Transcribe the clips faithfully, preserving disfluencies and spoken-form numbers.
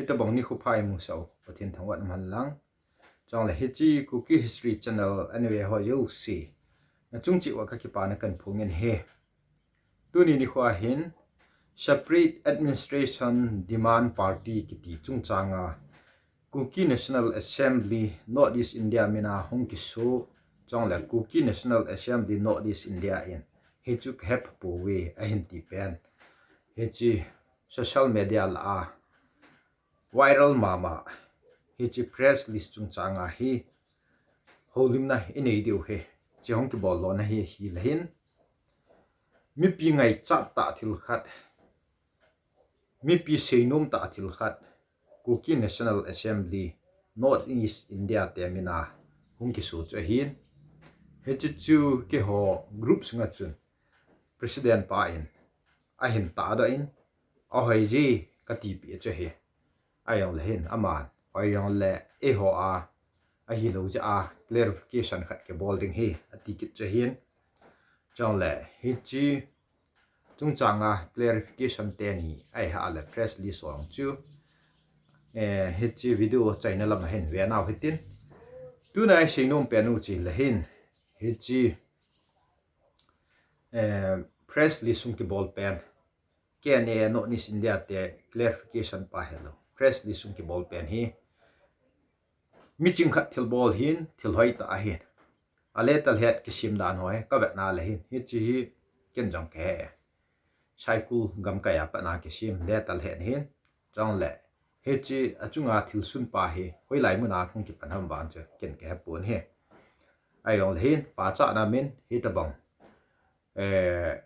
Hitabang nikho pha imusah u Pathen thangvah in umhen lang. Chule hiche Kuki History Channel ana ve ho jouse, nachung cheh uva kakipana kahin phong in ahi. Tuni nikho a hin Separate Administration Demand Party kiti chungchanga Kuki National Assembly North East India mina hung kiso, chule Kuki National Assembly North East India in hichu kahepha pouve ahin ti pen, hiche social media lah a viral mama hiche press release chungchanga hi houlimna inei diu ahi. Hiche hung kibol lona hi hileh hin, mipi ngaichat tah thil khat, mipi seinom tah thil khat, Kuki National Assembly North East India te mina hung kiso chu ahin, hiche chu keiho group sunga chun president pa in ahin tahdoh in, ahoiji katipeh chu ahi. Ahijongleh hin aman, ahijongleh eiho a, ahilou jeh a clarification khat kibol ding ahi ati kit chu ahin. Chule hiche chungchanga clarification teni ahileh press release jong chu, eh, hiche video chaina lam a hin venau hitin. Tuna iseinom pen u chu leh hin, hiche, eh, press release hung kibol pen, K N A North East India te clarification pa hilou, press release hung kibol pen hi miching khat thilbol hin, thil hoitah ahin. A letter head kisem dan ho hi kavetna leh hin, hiche hi ken jong kahe e. Saikul gamkai a pat a kisem letter head ahin. Chule hiche achunga thilsun pa hi hoilai muna hung kipan ham vang chu ken kahepon ahi. Ahijongleh hin pachatna min hitabang, eh,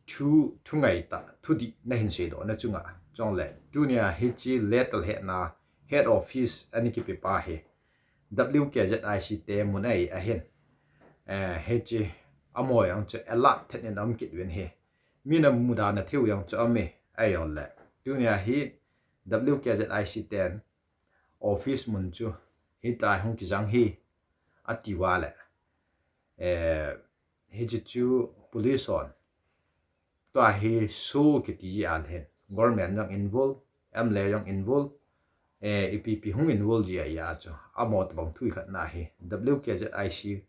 thu, thu ngaitah, thudih nahin seidohna chunga, chule tunia hiche letter head na head office ana kipe pa hi W K Z I C te mun ahi ahin. Eh, hiche amaho jong chu alert thet in aum kit uvin ahi. Min amuda na theiu jong chu aume, ahijongleh tunia hi W K Z I C ten office mun chu hitia hung kijang ahi ati uva leh, eh, hiche chu police hon tua hi so kiti jeh a leh hin, government jong involve, M L A jong involve, eh, ipi ipi hung involve ji ahi a chu, amaho tabang thu ikhatna hi W K Z I C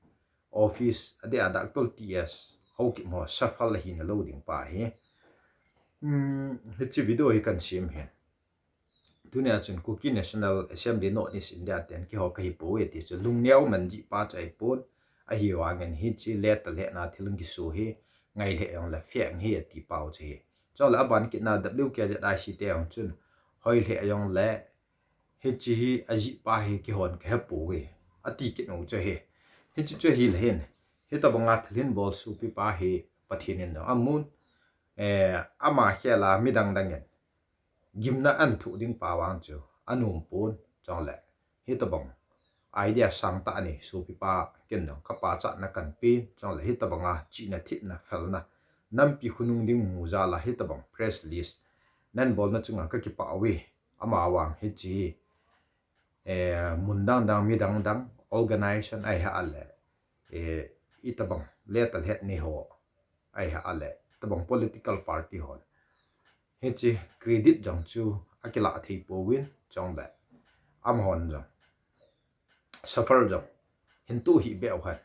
office adeh a Doctor T S Haokip ho shuffle ahina lou ding pa ahi. Hmm, hiche video hi kahin sem ahi. Tunia chun Kuki National Assembly North East India ten keiho kahi pouve ti chu lungneo man jeh pa chu ahipon, ahivangin hiche letter head na thil hung kiso hi ngailheh jongleh fake ahi ati pau chu ahi. Chule aban kitna W K Z I C te jong chun hoilheh jongleh hiche hi ajeh pa hi keihon kahepouve ati kit u chu ahi. Hiche chu ahileh hin, hitabanga thil hin bol sopi pa hi Pathen in jong amun, eh, ama khel a midang dang in gimna ahin thoh ding pa vang chu anom pon, chule hitabang idea sangtah anei sopi pa ken jong kapachatna kahin pe, chule hitabanga chihna, thepna, felna, nampi khonung ding mu jal a hitabang press release nahin bolna chunga kakipah uve. Amavang hiche, eh, mun dang dang, mi dang dang, organization ahileh, eh, itabang letter head nei ho ahileh, tabang political party hon hiche credit jong chu akilah thei pouvin, chule amahon jong suffer jong hin toh hih beh u hen.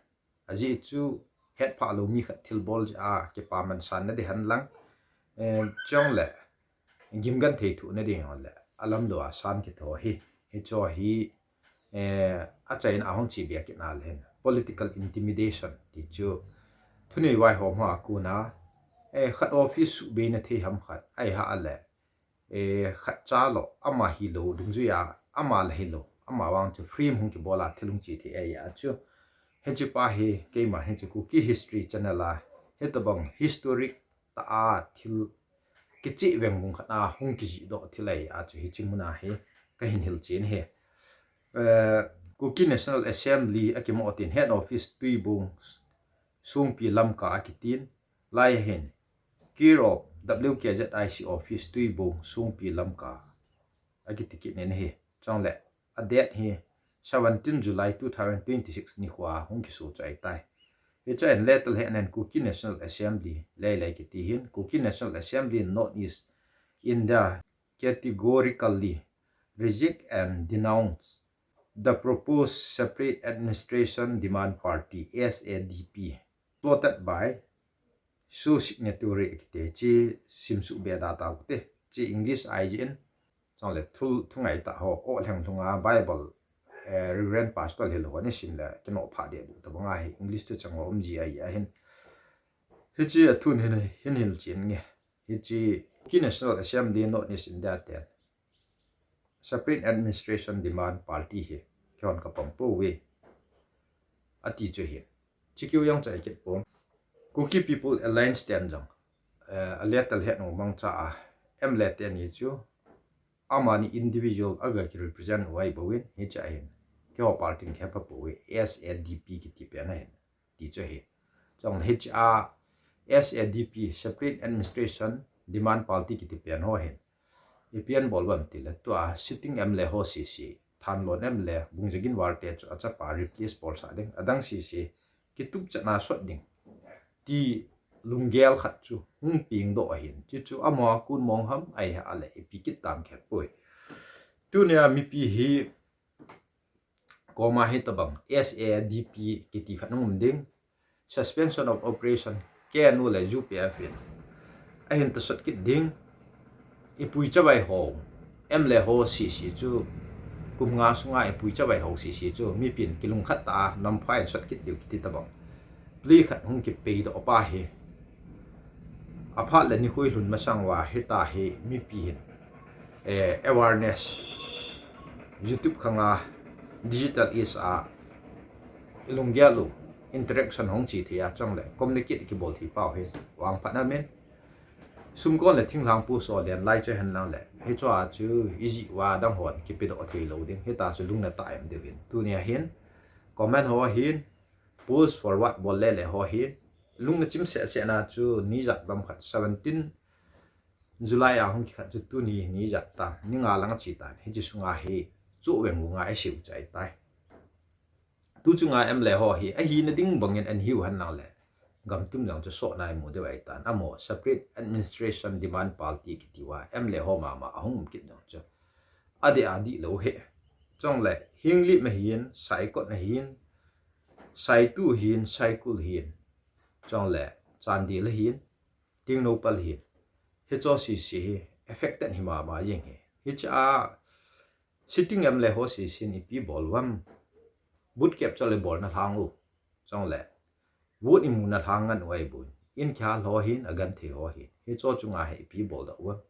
Ajeh chu hetphah lou mi khat thilbol jeh a kipaman sanna ding hen lang, eh, chuleh gimgenthei thohna ding leh alamlou a san kitho ahi. Hichu hi, eh, achaina a hung che be kitna leh hin political intimidation ti chu thunei vaihom ho a kona, eh, khat office suhbeina thei ham khat ahileh, eh, khatcha lou, ama hilou dungjui a, ama la hilou, amavang chu frame hung kibol a thil hung che thei ahi a chu. Hiche pa hi keima hiche Kuki History Channel a hitabang historic tah a thil kicheh veng bung khat a hung kijihdoh thil ahi a chu hiche muna hi kahin hilchen ahi. Eh, Kuki National Assembly akimo tin head office Tuibong Songpi Lamka akitin, lai hin care of W K Z I C office Tuibong Songpi Lamka akiti kit in ahi. Chuleh a date hi seventeen July two thousand twenty-six nikho a hung kiso chu ahitai. Hichun letter head nan Kuki National Assembly, lei lei kiti hin, Kuki National Assembly North East India categorically reject and denounce the proposed Separate Administration Demand Party, S A D P, plotted by so signatory kiti chi simsuh be da tau te. Chi English ahi jin. Chule thu, thu ngai ta ho, o lheng thunga Bible, eh, Reverend Pastor hilou ho ni sim le, kino pha de du ta banga hi, English thuchang ho um ji ahi ahin. Hichi a thun hin, hin hil chin nge. Hichi, Kuki National Assembly North East India ten Separate Administration Demand Party hi, kihon ka pang pouve. Ati chu hi. Chi kiu yang chai kit pon. Kuki People Alliance ten jong, eh, a letter het no mang cha a, M L A ten hi chu, amani individual aga ki represent u ahi bou in, hicha hin. Keiho party in kei pha pouve, S A D P kiti pen ahin. Ti chu hi. Chule hicha S A D P, Separate Administration Demand Party kiti pen ho hin. Ipi abol uvam ti le tua sitting M L A ho sese, Thanlon M L A, Bungzagin Warte chu achapa replace bolsah ding, adang sese, kitup chatna sot ding. Ti lunggel khat chu hung peng doh ahin. Chi chu amaho a kon mong ham ahi a le ipi kit tam khe poi. Tunia mipi hi koma hi tabang S A D P kiti khat hung um ding. Suspension of Operation, K N O le U P F in ahin ta sot kit ding. Ipui chavai ho, M L A ho sese chu, kum nga sunga ipui chavai ho sese chu, mipin kilungkhat ta a, nampha in sot kit diu kiti tabang. Plea khat hung kipei doh pa hi. Aphat le nikho lhun masang uva hita hi mipi hin, eh, awareness, YouTube khanga, digital age a, ilunggel u, interaction hung chi thei a chule, communicate kibol thei pau hi, vangphat na min. Sumkon le thinglhang pu so len lai chu hen lang le, hicho a chu iji uva dang hon kipe doh thei lou ding, hita chu lungna tah em diu hin. Tunia hin, comment ho hin, post forward bol le le ho hin, lungna chim seh seh na chu ni jat bam khat seventeen July a hung kikhat chu tuni ni jat ta, ni nga lang a chi tan, hichi sunga hi, chu veng u nga e siu chai tai. Tu chunga M L A ho hi, ahina ding bangin an hiu hen lang le, gam tum jong chu soh nai mu deu ahi tan, amaho Separate Administration Demand Party kiti uva, M L A ho mama ahung um kit jong chu. Adeh a dihlou hi. Chule, Henglep ahin, Saikot ahin, Saitu ahin, Saikul ahin. Chule, Chandel ahin, Tengnoupal ahin. Hicho sese hi, affected hi mama jeng hi. Hicha, sitting M L A ho sese in ipi bol uvam. Boot capture le bolna lhang u. Chule, vote imuna lhang ngan u ahi bou in. In kihal ho hin, agenthei ho hin. Hicho chunga hi ipi bol doh uvam.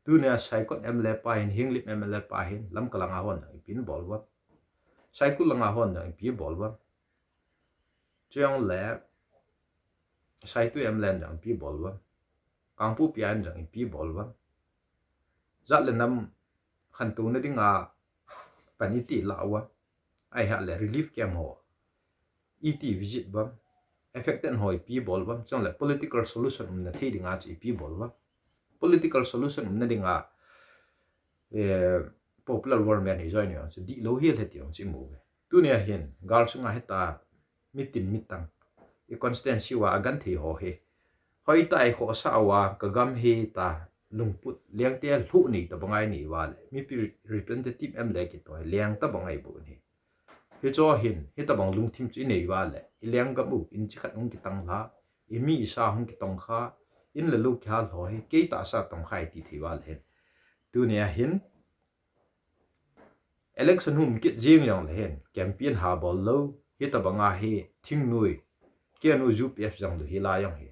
Tunia Saikot M L A pa hin, Henglep M L A pa hin, Lamka langa hon jong ipi bol uvam. Saikul langa hon jong ipi bol uvam. Chule, Saitu M L A in jong ipi bol uvam. Kangpokpi a in jong ipi bol uvam. Jat le nam khantouna dinga pan iti la uvam. Ahi a le relief camp ho iti visit uvam. Affected ho ipi bol uvam. Chule political solution umna thei dinga chu ipi bol uvam. Political solution umna dinga, eh, popular war man hi join jong chu dihlou hi le ti jong chu imu uve. Tunia hin, gal sunga hita, mitin mitang, i constituency uva agenthei ho hi. Hoitah i khohsah uva, ka gam hita, lungput, lengte lhuh nei tabang ahi nei uva le, mipi representative M L A kiti ho hi, leng tabang ahi bou in hi. Hicho hin, hitabang lungthim chu inei uva le, i lenggam u, inchi khat hung kitang lha, i mi i sa hung kitong kha, in le lou kihal ho hi, kei tahsa tong kha iti thei uva le hin. Tunia hin, election hung um kit jeng jong le hin, campaign ha bol lou, hitabanga hi, thingnoi, K N O U P F jong lou hi la jong hi.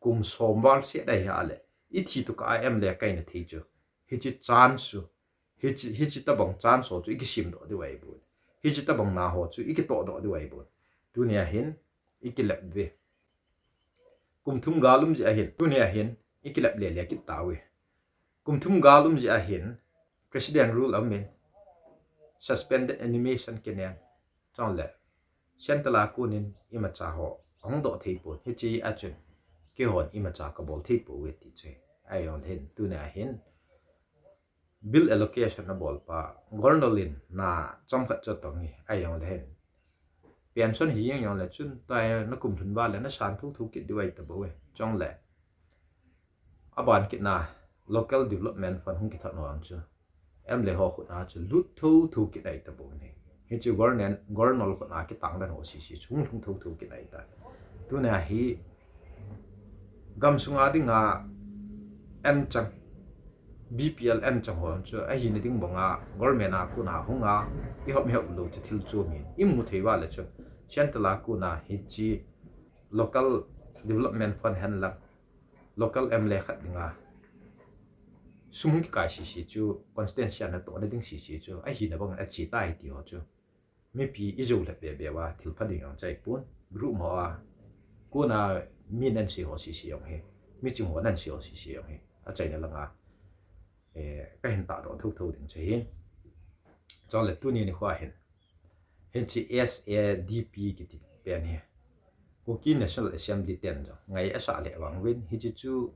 Kum som val set ahi a le, ithi tokah a M L A kaina thei chu. Hichi chance chu, hichi, hichi tabang chance ho chu i kisim doh diu ahi bou. Hichi tabang na ho chu i kitoh doh diu ahi bou. Tunia hin, i kilep uve. Kum thum gal um jeh a hin, tunia hin, i kilep le le kit tauve. Kum thum gal um jeh a hin, President rule aum in, suspended animation kinen, chule, central a konin imacha ho ahung doh thei pon, hichi a chun, keihon imacha kabol thei pouve ti chu. Ahi jong le hin, tunia hin, bill allocation abol pa, Governor in na chomkhat chu atong e, ahi jong le hin. Pension hi jeng jong le chun, tua na kum lhun val le na san thotho kit diu ahi tabou e, chule. Aban kit na, local development fund hung kithot ho ang chu. M L A ho khut a chu lut thotho kit ahi tabou ahi. Hichu government, government khut a kitang dan ho sese chu hung lhung thotho kit ahi ta. Tunia hi gamsunga dinga anchang, B P L anchang ho chu ahina ding banga government a kona hunga ihop ihop lou chu thil chu mi imu thei uva le chu central a kona hichi local development fund hen lang local M L A khat dinga sum hung kikai sese chu constituency a natohna ding sese chu ahina bang achi tai ti ho chu mipi ijou lhep bebe uva thil pha ding jong chai pon group ho a kona mi nan se ho sese jong hi miching ho nan se ho sese jong hi achaina langa eh, kahin tahdoh thotho ding chu ahi. Chule tuni nikho hin hichi S A D P kiti pen hi Kuki National Assembly ten jong ngai asah le vang uvin hichi chu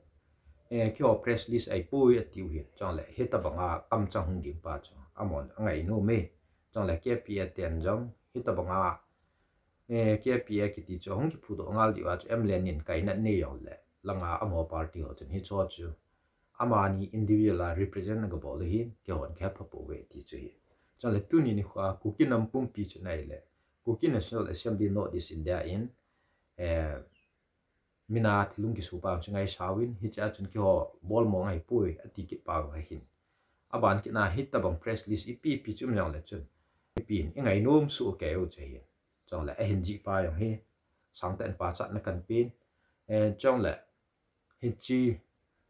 eh, keiho press release ahipoi atiu hin. Chule hitabanga kamchang hung ging pa chu amahon angainom e. Chule K P A ten jong hitabanga eh, K P A kiti chu hung kiphudoh ngal diu a chu M L A nin kaina nei jongle langa amaho party ho chun hicho chu amani individual a represent gabol u hin keihon kihepha pouve ti chu ahi. Chule tuni nikho a Kuki nam pumpi chu nai le Kuki National Assembly North East India in eh, mina thilung kisu pa chu ngaisah uvin hichea chun keiho bolmo ahipoi ati kit pau ahin. Aban kit na hitabang press release ipi ipi chu um jongle chun mipin ingainom soh kei u chu ahi. Chule ahin jih pa jong hi sangtah in pachatna kahin pen. Eh, chule hichi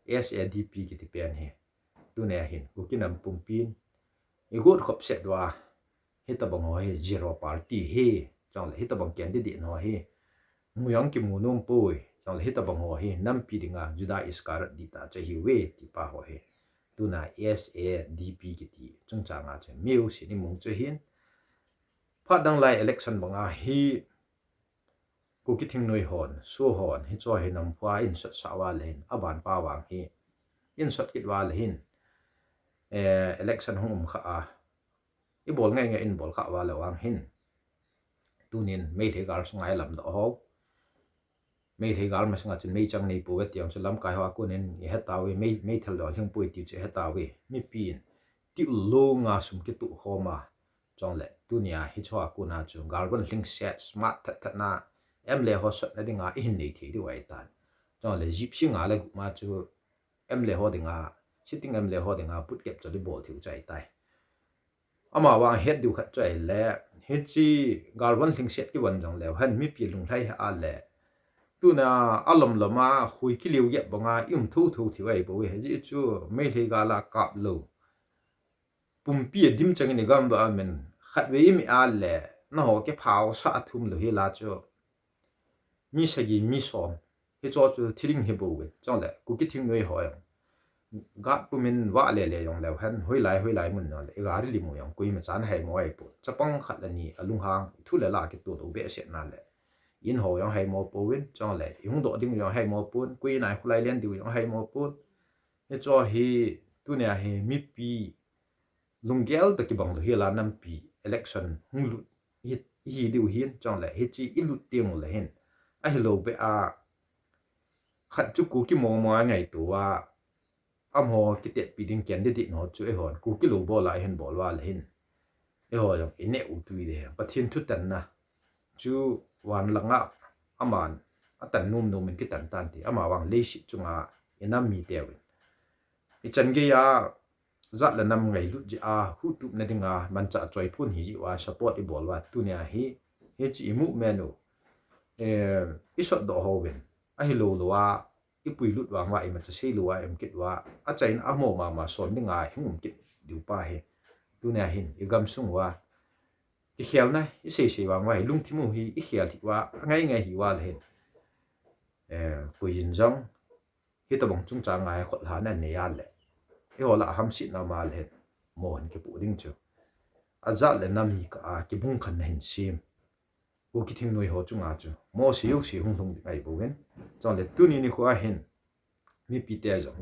S A D P kiti pen hi tunia hin Kuki nam pumpin igot khop set uva hitabang ho hi zero party hi. Chule hitabang candidate ho hi mu jong kimu nom poi. Chule hitabang ho hi nampi dinga Judas Iscariot dihtah chu ahiuve ti pa ho hi tuna S A D P kiti chungchanga chu miu sin imu chu ahin. Phat dang lai election banga hi Kuki thingnoi hon, SoO hon hicho hi nampi a insot sah uva le hin aban pa vang hi insot kit uva le hin eh, election hung um kha a ibol ngai ngai in bol kha uva le vang hin tunin Meitei gal sunga ilamdoh ho Meitei gal masanga chun meichang neipouve ti jong chu lamkai ho a konin ihetauve, mei, meithal jong lhingpoi ti chu ihetauve. Mipin ti u longa sum kituh khoma chule tunia hicho a kona chu galvan lhingset smart that that na M L A ho sotna dinga ihin nei thei diu ahitan. Chule Gypsy nga le guma chu M L A ho dinga, sitting M L A ho dinga boot capture ibol thei u chu ahitai. Ama vang het diu khat chu ahile hichi galvan lhingset kivon jongleu hen mipi lunglhai hih a le tuna alom loma hui kiliu gep banga ium thotho thei u ahibouve. Hijeh chu Meitei gal a kap lou pumpi a dim changin igam doh a min khatvei imi a le naho kiphaosah thum lou hila chu mi sagi mi som hicho chu thi ding hibouve. Chule Kuki thingnoi ho jong gat pumin vah lele jongleu hen hoilai hoilai mun jongle igari limu jong koima chan heimo ahipon. Chapang khat le ni alunghang thu le la kitoh doh behseh na le in ho jong heimo pouvin chule ihung doh ding jong heimo pon, koi in a ikholai len diu jong heimo pon. Hicho hi tunia hi mipi lunggel toh kibang lou hila nampi election hung lut hi, hi diu hin chule hichi ilut teng ule hin ahilou beh a khat chu Kuki momo a ngaito uva amaho kitetpi ding candidate ho chu eihon Kuki lou bol a ihin bol uva le hin eiho jong ineh u tui de. Pathen thutanna chu van langa aman atan nom nom in kitan tante, ama vang leiset chunga inam miteuvin ichan geiya jat le nam ngailut jeh a huhtupna dinga manchah choi phon hijeh uva support ibol uva tunia hi hichi i movement u eh, isotdoh houvin ahilou lou a ipuilut vang uva imacha seilou a ium kit uva achaina amaho mama son dinga hung um kit diu pa hi tunia hin igamsung uva ikhelna iseisei vang uva hi lungthim u hi ikhel hih uva angai ngai hih uva le hin eh, koijin jong hitobang chungchang a khut lhana nei a le eiho lah a hamsetna um a le hin mo hin kipoh ding chu ajat le nam hi kah a kibung khenna hin sem Kuki thingnoi ho chunga chu mo sejouse hung lhung ding ahibouvin chule tuni nikho a hin mipite jong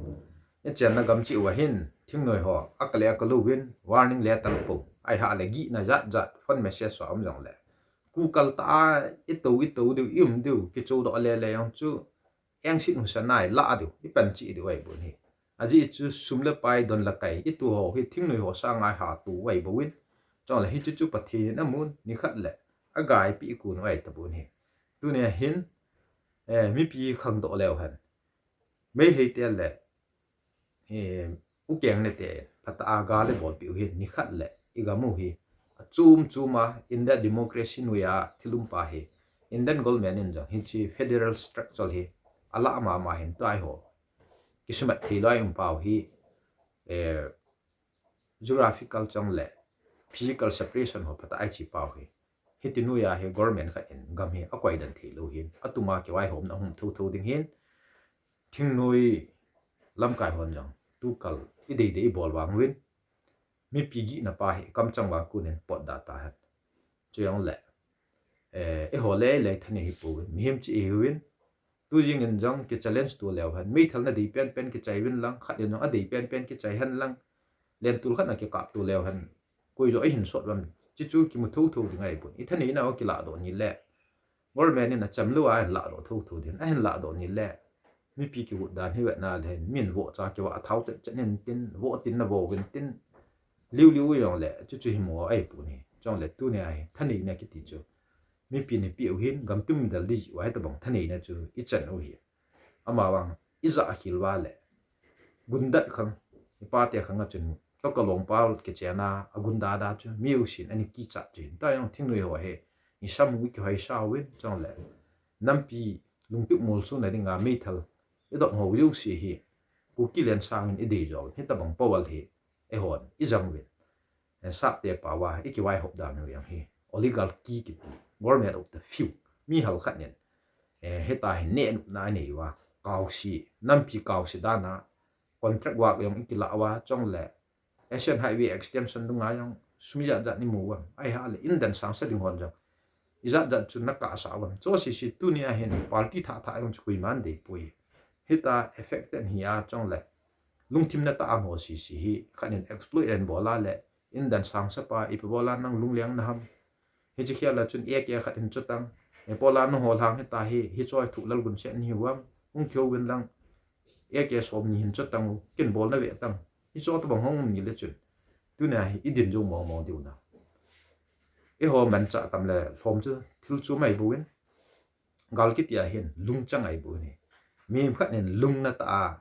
ichenna gam cheh uva hin thingnoi ho akale akalouvin warning letter pou ahileh gihna jat jat phone message a um jongle kukal tah a itou itou diu ium diu kichodoh lele jong chu engset husa nai lah diu ipan cheh diu ahibou hi Ajeh chu sum le pai don le kai i tu ho hi thingnoi ho sanga ha tu vai bouvin. Chule hichu chu Pathen in amun nikhat le agaipi i kun vai tabun hi. Tunia hin, eh, mipi khangdoh leu hen. Meitei te le, eh, u keng le te, phat a ga le bolpi u hin nikhat le i gam u hi. Achum chuma India democracy noiya thilum pa hi. Indian government in jong hichi federal structure hi. Ala ama ama hin tai ho. Kisumat thei loi um pau hi, eh, geographical chang le physical separation ho phat a i chi pau hi. Hiti noiya hi government khat in gam hi akoi dan thei lou hin. Atuma kivaihomna hung thotho ding hin. Thingnoi lamkai hon jong. Tukal i deidei i bol vang uvin. Mipi gihna pa hi kamchang vang kunin potdoh ta hen. Chujong le. Eh, eiho le le thanei hi pouvin. Mihem chi i hiuvin. Tu jing in jong ki challenge tu leu hen. Meithal na dei pen pen kichai vin lang. Khat in jong adei pen pen kichai hen lang. Lentul khat na kikap tu leu hen. Koi jo ahin sot vam. Chichu kimu thotho ding ahi pon. I thaneina o kiladoh ni le. Government in acham lou a ahin ladoh thotho ding. Ahin ladoh ni le. Mipi kigot dan hi vetna le. Min vohcha kiva athau chet chet nin tin. Voh tin na voh vin tin. Liu liu jong le. Chuchu hi mo ahi pon hi. Chule tunia hi. Thaneina kiti chu. Mipi ni pi u hin. Gam tum dal di ji u ahi tabang thaneina chu. I chan u hi. Ama vang. I ja akhil va le. Gundat khang. I pa te khang a chun. To ka long pa ke chena. A gunda da chu. Mi u sin. Ani kicha chu hin. Ta jong thingnoi ho hi. Ni sam u ki hoi sa u vin. Chule. Nampi. Lungtup mol su na dinga meithal. I dok ho u si hi. Kuki len sang in i dei jo. Hi tabang pawal hi. Eihon, i jang uvin. Eh, sapte pao a, i kivaihop dan u jong hi. Oligarchy kiti. Government of the few. Mi hal khat nin. Eh, heta hi neh nupna anei uva. Kaosi, nampi kaosi dan a. Contract work jong i kila uva, chule. Asian Highway Extension dunga jong. Sum ijat jat ni mu uvam. Ahi hale, in dan sang sa ding hon jong. Ijat jat chu na kasa uvam. Chu sisi tunia hin party thah thah jong chu koiman dei poi. Hita affected hi a chule. Lungthim na ta ang ho sisi hi, khat in exploit an bol a le, in dan sang sa pa, ipi bol a nang lungliang na ham. Hichi khel a chun A K khat in chutang, e pola na ho lang hita hi, hi choi thu lal gun se ni uvam, hung kyo win lang, A K som ni hin chutang u, kin bol na ve tang. Hi cho tabang hung ni le chun. Tunia hi, i din jo mo mo diu na. Eiho mancha tam le, lhom chu, thil chu mai buin. Gal kiti a hin, lungchang ahi buin hi. Mi khat nin lung na ta a,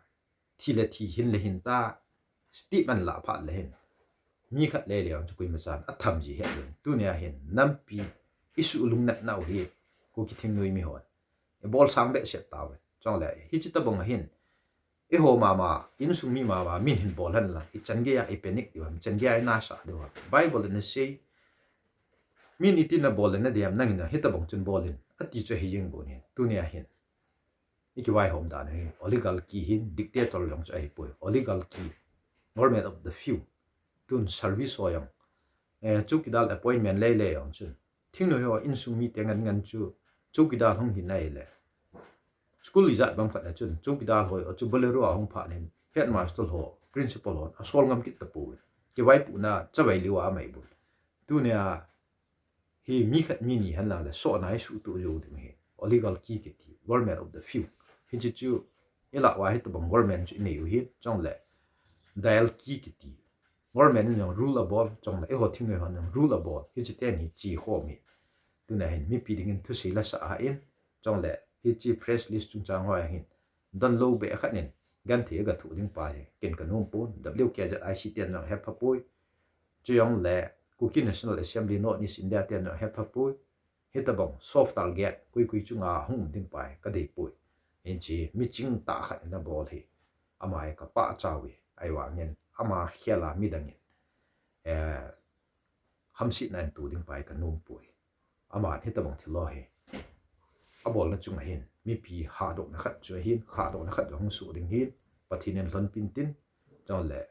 thi le thi hin le hin ta, statement la phat le hin. Mi khat le le ang chu koima chan, atham ji het le. Tunia hin, nampi, i su lungnat nau hi, Kuki thingnoi mi hon. I bol sang behseh tau. Chule, hichi tabang a hin. Eiho mama, insung mi mama, min hin bol hen lang. I chan gei a, i panic diu ham, chan gei a, i nasa diu ham. Bible in asei. Min iti na bol le na diam nang in a, hitabang chun bol in. Ati chu hi jing buin hi. Tunia hin. I kivaihom dan hi. Oligarchy hin, dictator jong chu ahi poi. Oligarchy. Government of the few. Tun service ho jong. Eh, chowkidar appointment lei lei jong chun. Thingnoi ho insung mite ngan ngan chu. Chowkidar hung hin ahi le. School ijat bang khat a chun. Chowkidar ho, chu Bolero a hung phat nin. Headmaster ho, principal ho. Asol ngam kit tapoi. Kivaipohna, chavai liu a mai bun. Tunia, hi mi khat mi ni hen lang le, sohna hi suhtuh jou ding hi. Oligarchy kiti, government of the few. Hichi chu, i lah uva hitabang government chu i nei u hi, chule, diarchy kiti. Government in jong rule abol, chule, eiho thingnoi hon jong rule abol. Hichi ten hi chi khom hi. Tuna hin, mipi dingin thusei la sa a in, chule, hichi press release chungchang ho a hin. Don lou beh khat nin, genthei a ga thoh ding pa hi, ken ka nom pon, W K Z I C ten jong hepha poi. Chujong le, Kuki National Assembly North East India ten jong hepha poi. Hitabang, soft target, kui kui chunga hung um ding pa hi, ka dei poi. Hichi, mi chingtah khat in abol hi. Ama hi ka pachat uve, ahivangin, ama khel a midang in. Eh, hamsetna in tu ding pa hi ka nom poi. Aman hitabang thil lo hi. Abolna chung a hin, mipi hahdohna khat chu ahin, hahdohna khat jong hung soh ding hin, Pathen in lhonpin tin, chule,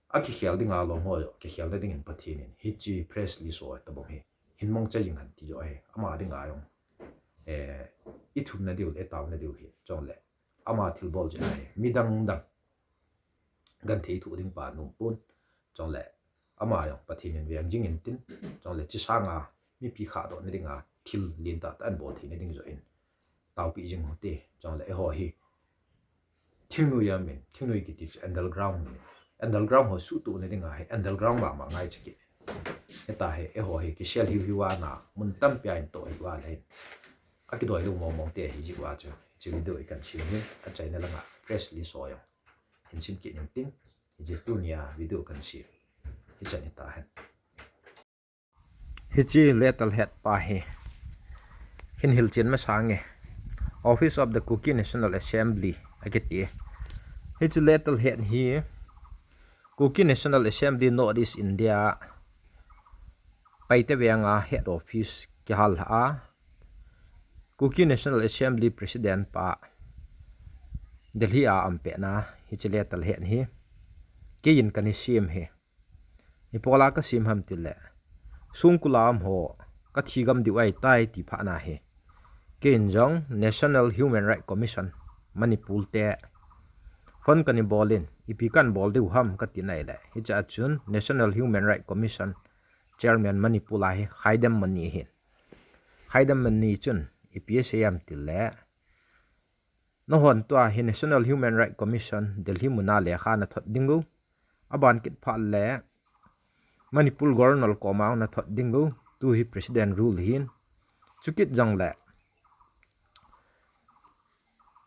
akikhel dinga lom ho, kikhelna dingin Pathen in, hichi press release ho tabang hi, hin mong cha jing hen ti jo hi, ama dinga jong, eh, i thumna diu, i taona diu hi, chule, ama thilbol jeh a hi, midang dang, genthei thoh ding pa nom pon, chule, ama jong Pathen in veng jing in tin, chule, chi sanga, mipi hahdohna dinga, thil lentah tah in bol theina ding jo in, taopi jing u hite, chule, eiho hi, Thingnoi amin, thingnoi kiti chu underground amin. Underground ho suhtuhna dinga hi underground mama ngai chu kit. Hita hi, eiho hi kisel hiu hiu a na, mun tampi a in toh hiu a le hin. Akidoi lou mong mong te hi jiu a chu. Hiche video hi kan sem hin, achaina langa press release ho jong hin sim kit ning ting. Hiche tunia video kan sem. Hichan hita hen. Hiche letterhead pa hi hin hilchen masang e. Office of the Kuki National Assembly akiti. Hiche letterhead hi Kuki National Assembly North East India Paite Veng a head office kihal a, Kuki National Assembly President pa Delhi a ampehna hiche letterhead hi keiin kana sem hi. Ipi bola kasem ham tile, songkul a um ho kathi gam diu ahitai ti phatna hi. Keiin jong National Human Rights Commission Manipur te phone kana bol in, ipi kana bol diu ham kati nai le, hiche a chun National Human Rights Commission Chairman Manipur a hi Khaidam Mani ahin. Khaidam Mani chun ipi asei ham tile, nahon tua hi National Human Rights Commission Delhi muna lekha nathot ding u. Aban kit phat le Manipur Governor koma nathot ding u. Tu hi President rule ahin. Chukit jongle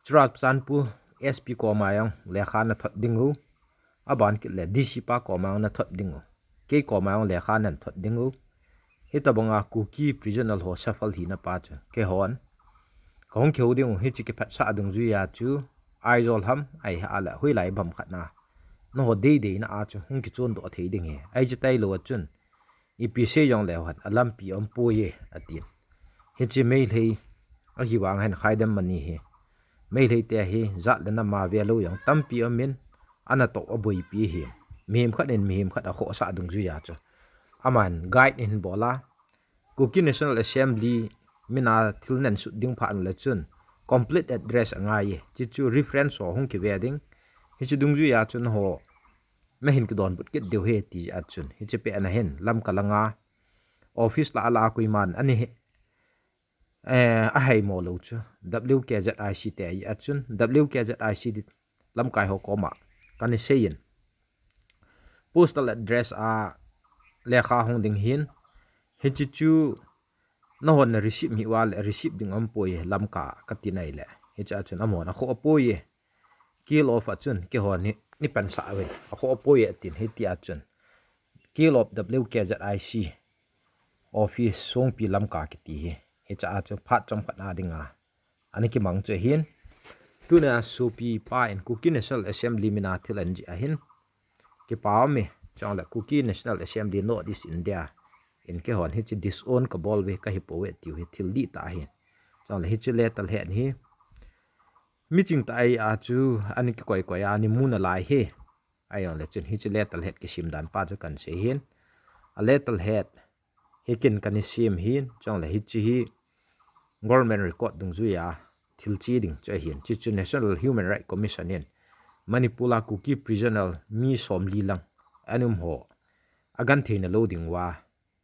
Churachandpur S P koma jong lekha nathot ding u. Aban kit le D C pa koma jong nathot ding u. Kei koma jong lekha nathot ding u. Hitabanga Kuki prisoner ho shuffle hina pa chu keihon kahung kihou ding u, hiche kiphatsah dungjuia chu Aizawl ham, ahi a le hoilai bang khat na, nangho deidei na a chu hung kichondoh thei ding ahi. Ahi chu tailou a chun ipi sei jongle hon alampi aumpoi e, atin. Hiche Meitei ahi vang hin Khaidam Mani hi Meitei te hi jat le nam a velou jong tampi aumin, anatoh aboipi ahi. Mihem khat in mihem khat akhohsah dungjuia chu aman guide ahin bol a, Kuki National Assembly mina thil nasut ding phat le chun complete address angai e. Hiche chu reference ho hung kive ding. Hiche dungjuia chun ho nahin kidonbut kit diu ahi ti a chun, hiche pet na hin Lamka langa office la a la a koiman ana hi, eh, aheimo lou chu W K Z I C te ahi a chun, W K Z I C Lamkai ho koma kana seiyin, postal address a lekha hung ding ahin, hiche chu nahon na receive hih uva le receive ding aumpoi e Lamka kati nai le, hiche a chun amahon akhoh apoi e. Kill off a chun keihon hi napansah uvin, akhoh apoi e atin, hitia chun kill off W K Z I C office Songpi Lamka kiti hi, hiche a chu phat chomkhat na dinga ana kimang chu ahin. Tunia sopi pa in Kuki National Assembly mina thil anajih ahin, kipa aume, chule Kuki National Assembly North East India in keihon hiche disown kabol uve, kahipouve tiu hi thil dihtah ahin. Chule hiche letterhead hi miching tah a chu ana kikoi koi a ana mu nalai ahi. Ahijongle chun hiche letterhead kisem dan pa chu kana sei ahin. A letterhead hi keiin kana sem ahin, chule hiche hi government record dungjuia thil che ding chu ahin. Hiche chu National Human Rights Commission in Manipur a Kuki prisoner mi somli lang ana um ho agentheina lou ding uva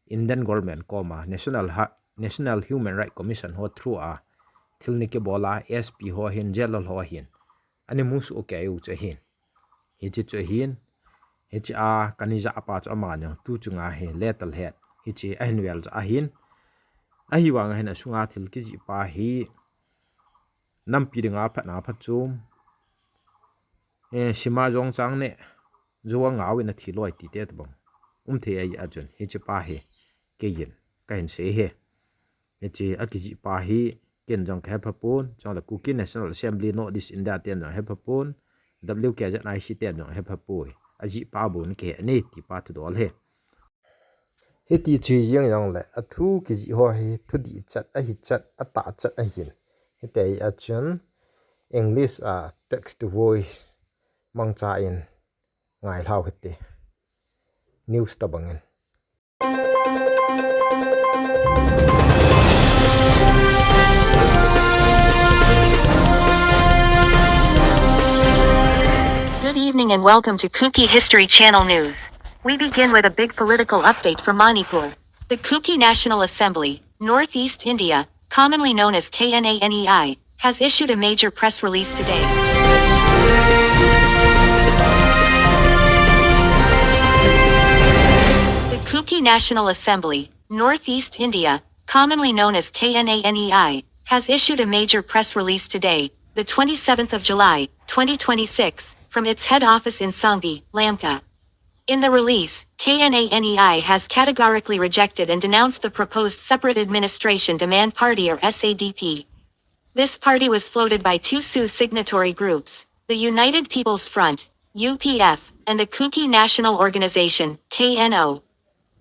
Indian government koma National Ha-, National Human Rights Commission ho through a thil ana kibol a, S P ho ahin, jail ho ahin, ana musoh kei u chu ahin. Hiche chu ahin, hiche a kana jah pa chu aman jong tu chunga hi letterhead hiche ahin vel jah ahin. Ahivang ahin asunga thil kijih pa hi nampi dinga phatna phachom, eh, sima jong chang ne, jou a ngau in athi loi ti te tobang um thei ahi a chun, hiche pa hi keiin kahin sei ahi. Hiche akijih pa hi keiin jong kahe phapon, chule Kuki National Assembly North East India ten jong ahe phapon, W K Z I C ten jong ahe phapoi. Ajih pa bou in kihe ahi ti pa thudol ahi. Hiti chu hijeng jongle athu kijih ho hi thudih chat, ahi chat, atah chat ahin. Hiti a chun English a text to voice mangcha in ngailhau hite. News tobang in. Good evening and welcome to Kuki History Channel News. We begin with a big political update from Manipur. The Kuki National Assembly, Northeast India, commonly known as K N A N E I, has issued a major press release today. National Assembly, Northeast India, commonly known as K N A N E I, has issued a major press release today, the twenty-seventh of July, twenty twenty-six, from its head office in Sangbi, Lamka. In the release, K N A N E I has categorically rejected and denounced the proposed Separate Administration Demand Party, or S A D P. This party was floated by two S O O signatory groups, the United People's Front, U P F, and the Kuki National Organization, K N O.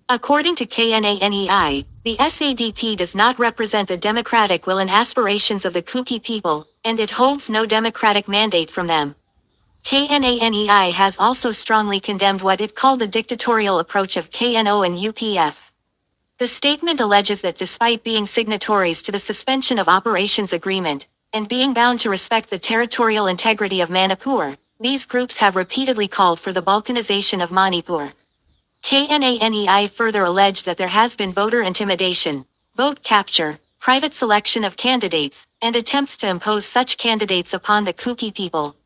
According to K N A N E I, the S A D P does not represent the democratic will and aspirations of the Kuki people, and it holds no democratic mandate from them. K N A N E I has also strongly condemned what it called the dictatorial approach of K N O and U P F. The statement alleges that despite being signatories to the Suspension of Operations Agreement, and being bound to respect the territorial integrity of Manipur, these groups have repeatedly called for the balkanization of Manipur. K N A N E I further alleged that there has been voter intimidation, vote capture, private selection of candidates, and attempts to impose such candidates upon the Kuki people.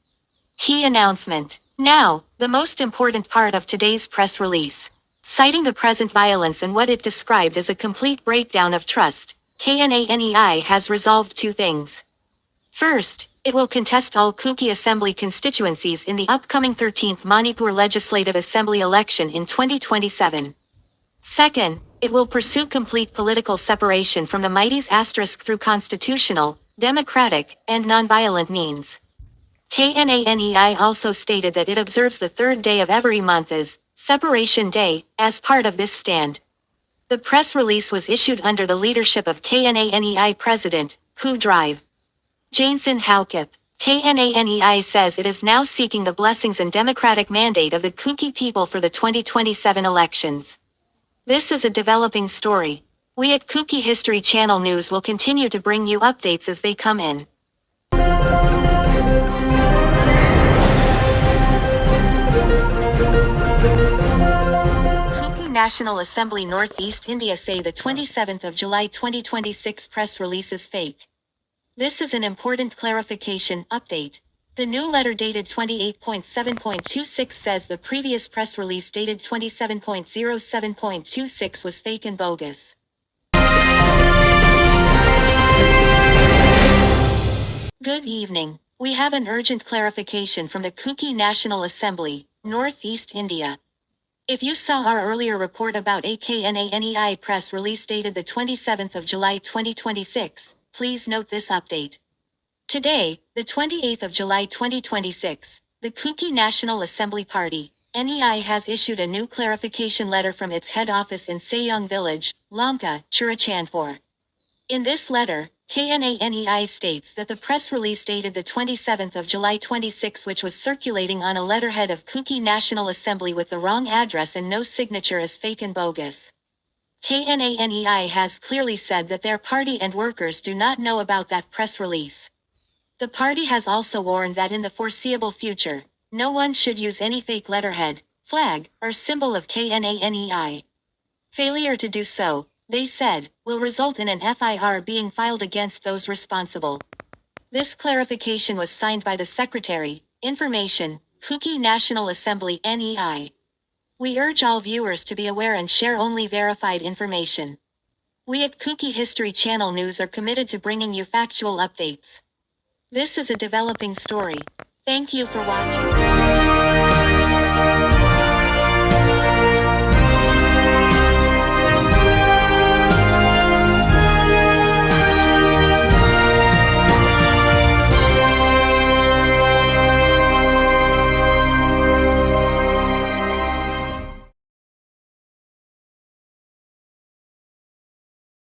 Key announcement. Now, the most important part of today's press release. Citing the present violence and what it described as a complete breakdown of trust, K N A N E I has resolved two things. First, it will contest all Kuki Assembly constituencies in the upcoming thirteenth Manipur Legislative Assembly election in twenty twenty-seven. Second, it will pursue complete political separation from the Meiteis asterisk through constitutional, democratic, and non-violent means. K N A N E I also stated that it observes the third day of every month as Separation Day, as part of this stand. The press release was issued under the leadership of K N A N E I President, Pu Drive Jainson Haokip. K N A N E I says it is now seeking the blessings and democratic mandate of the Kuki people for the twenty twenty-seven elections. This is a developing story. We at Kuki History Channel News will continue to bring you updates as they come in. Kuki National Assembly Northeast India say the twenty-seventh of July twenty twenty-six press release is fake. This is an important clarification update. The new letter dated twenty-eight point seven point two six says the previous press release dated twenty-seven point zero seven point two six was fake and bogus. Good evening. We have an urgent clarification from the Kuki National Assembly, Northeast India. If you saw our earlier report about a K N A N E I press release dated the twenty-seventh of July twenty twenty-six, please note this update. Today, the twenty-eighth of July twenty twenty-six, the Kuki National Assembly Party, N E I, has issued a new clarification letter from its head office in Seyong Village, Lamka, Churachandpur. In this letter, K N A N E I states that the press release dated the twenty-seventh of July twenty-six, which was circulating on a letterhead of Kuki National Assembly with the wrong address and no signature, is fake and bogus. K N A N E I has clearly said that their party and workers do not know about that press release. The party has also warned that in the foreseeable future, no one should use any fake letterhead, flag, or symbol of K N A N E I. Failure to do so, they said, will result in an F I R being filed against those responsible. This clarification was signed by the Secretary, Information, Kuki National Assembly, N E I. We urge all viewers to be aware and share only verified information. We at Kuki History Channel News are committed to bringing you factual updates. This is a developing story. Thank you for watching.